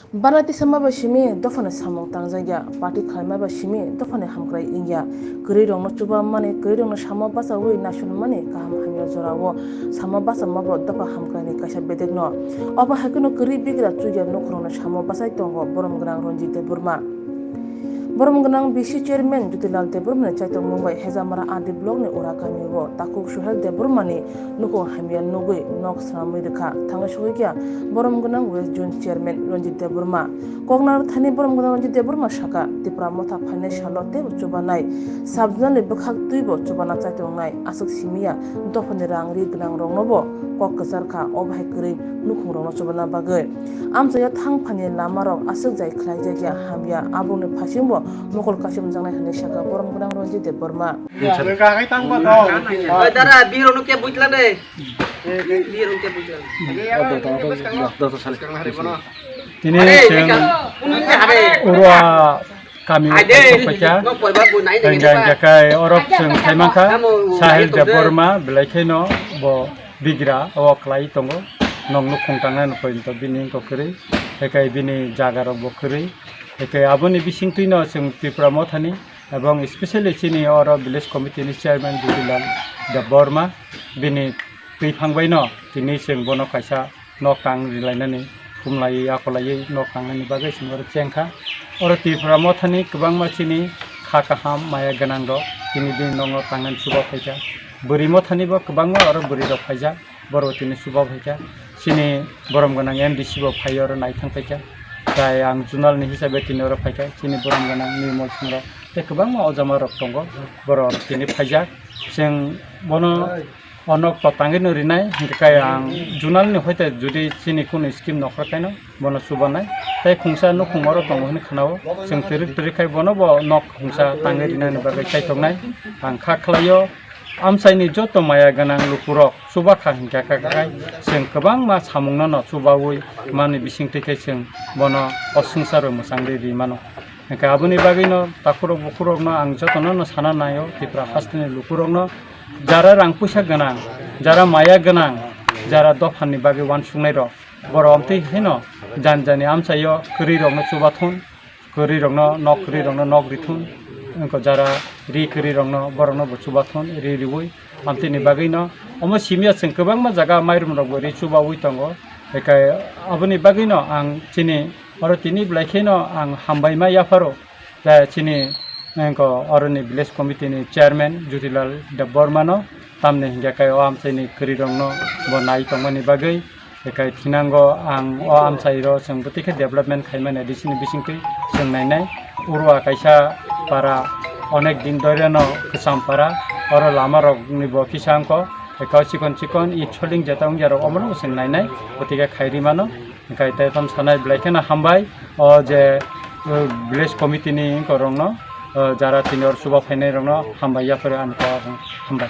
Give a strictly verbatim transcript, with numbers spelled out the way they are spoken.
Banati sama bai simi dophani samung tangjakya, party khlaima bai simi dophani hamkrai wngya. Kwrwirokno chubammani, kwrwirokno samo bachaui naisolmani kaham hamya jorao samo bachama bo dopha hamkraini kaisa bedekno. Obo hai kheno kwrwi bigra chukya nukhungrokno samo bachai tongo borom gwnang Ranjit Debbarma. Borom gwnang B C chairman Jyotilal Debbarmani chaitokmung bai Hejamara R D blockni Ura kamio takhuk Suhel Debbarmani nukhung hamya nugwi nok swnamwi rwkha. Thangnai sogwi kha borom gwnang West Zone chairman Ranjit Debbarma. Koknang rwthani borom gwnang Ranjit Debbarma sakha, Tipra motha phainai salo teibo chubanai, sub-zonal ni bwkhak twibo chubana chaitongnai, aswk simiya dophani rang ri gwnangroknobo kok kwchar kha, obo hai kwrwi nukhungrokno chubana bagwi. Amchaio thang phani lamarok aswk jai khlaijakya hamya, aborokni phaisingbo mokol kaisa wngjaknai hwnwi sakha borom gwnang Ranjit Debbarma. Oi, dara, bihirokno khe buitla de. Bihirokno khe buitla. Tini chwng Urua kami paikha, hingkha hingkha kai orok chwng khaimangkha, Sahil Debbarma, belai kheno bo bigra o khlai tongo, nok nukhung tangnai no poito bini wngkha kwrwi, hekai bini jaga rok bo kwrwi, hekai aboni bisingtwi no chwng Tipra mothani, ebong specially chini oro village committee ni chairman Jyotilal Debbarma, bini twi phang bai no tini chwng bono kaisa nok tang rilainani, khumlaiwi akolaiwi nok tangnani bagwi chwng oro chengkha. Oro Tipra mothani kwbangma chini kha kaham maya gwnang rok tini bini nokno tangnani chuba phaikha. Bwrwi mothani bo kwbangma oro bwrwi rok phaijak, borok tini chuba phaikha. Chini borom gwnang M D C bo phai oro naithang phaikha. Tai ang zonal ni hisabe tini oro phaikha, chini borom gwnang Nirmal Singh rok tei kwbangma ojama rok tongo, borok tini phaijak. Chwng bono o nok to tangwi no rinai, hinkhe kai ang zonal ni hoite jodi chini kunu scheme nokhor kaino bono chubanai. Tei khungsa nukhung oro tongo hinwi khnao, chwng twrwk twrwk khai bono bo nok khungsa tangwi rinani bagwi chaithoknai. Ang kha khlaio, amchaini joto maya gwnang lukurok chuba kha hinkhe kha kha khai chwng kwbangma samungno no chubaui mani bisingtwi khai chwng bono o swngcharo mwchangwi ri mano. Hinkhe aboni bagwino takhurok bukhurokno ang jotono no sana naio, Tripura hasteni lukurokno, jara rang puisa gwnang, jara maya gwnang, jara dophani bagwi uansuknairok, borok amtwi haino jani jani amchaio kwrwirokno chubathun, kwrwirokno nok, kwrwirokno nok rithun, wngkha jara ri kwrwirokno borokno bo chubathun ri riui. Amtwini bagwino omo simiya chwng kwbangma jaga mairum rokbo ri chubaui tongo. Hinkhe aboni bagwino ang chini oro tini belai kheno ang hambai ma yapharo. Tei chini wngkha oroni village committee ni chairman Jyotilal Debbarma no, tamni hinkhe kai o amchaini kwrwirokno bo nai tongmani bagwi. Hinkhe thinango ang o amchairo chwng bwtwi khe development khaimani adisini bisingtwi chwng nainai. Urua kaisa para, onek din dhoryano kwcham para, oro lama rokni bo kisa wngkha, eko chikon chikon i choling jeta wngya rok omono chwng nainai, bwtwi khe khairi mano. Hinkhe tei tamo sanai belai kheno hambai o je, uh, village committee ni wngkha rokno, uh, jara tini oro chuba phainai rokno hambai yapharo ani kok hambai.